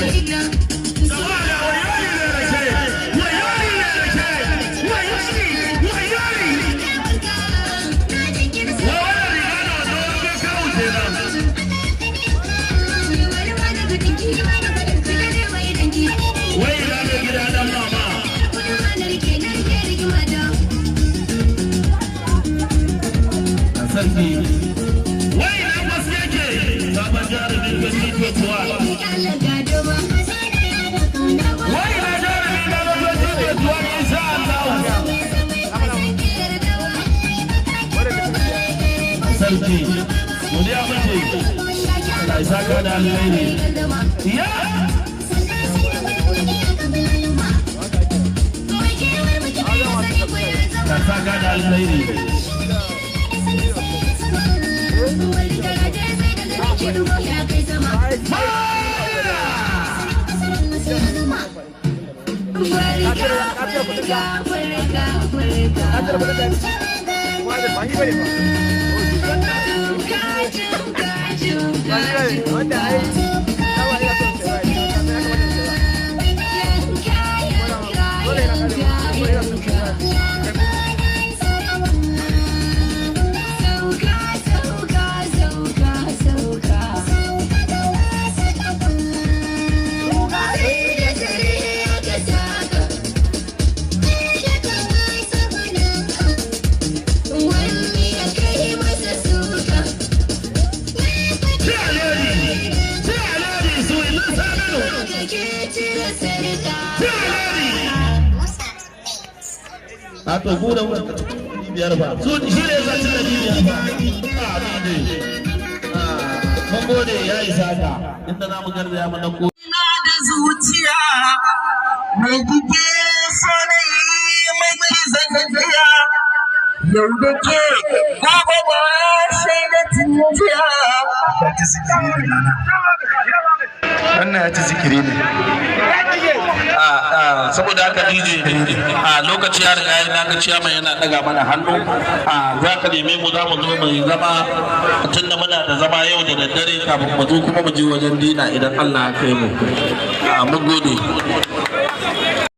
Jama'a da wayoni ne rake, wayoni ne rake, wayoni, wayoni. Wai wannan riga da wando wani kawo kenan. Wai ina mai gida dan mama? Sarki. Wai ina wasu yake? Sabon jarumin 2021. Wai ina jarumi na na 2021, insha Allah. Sarki. Godiya muke. Allah ya saka da alheri. Ya! Allah saka da alheri. Ci alheri. Ci alheri su ina saminu. Ci alheri. A to ku da wuce 500 ba. Su shi ne ya ci 500 ba. A ni ne. Mun gode, ya isa ka. Inda za mu garzaya mu ɗauko. Ina da zuciya mai kike so na yi maki zanjiya, yau da ke gobe ba shaida jiya. Ya ci zikiri ne nana, wannan ya ci zikiri ne. Saboda haka DJ, a lokaci ya riga ya, na ga ciyaman yana daga mana hannu. A za ka neme mu, za mu zo mu yi zama, tunda muna da zama yau da daddare kafin mu zo kuma mu je wajen dinner idan Allah ya kai mu. A mun gode.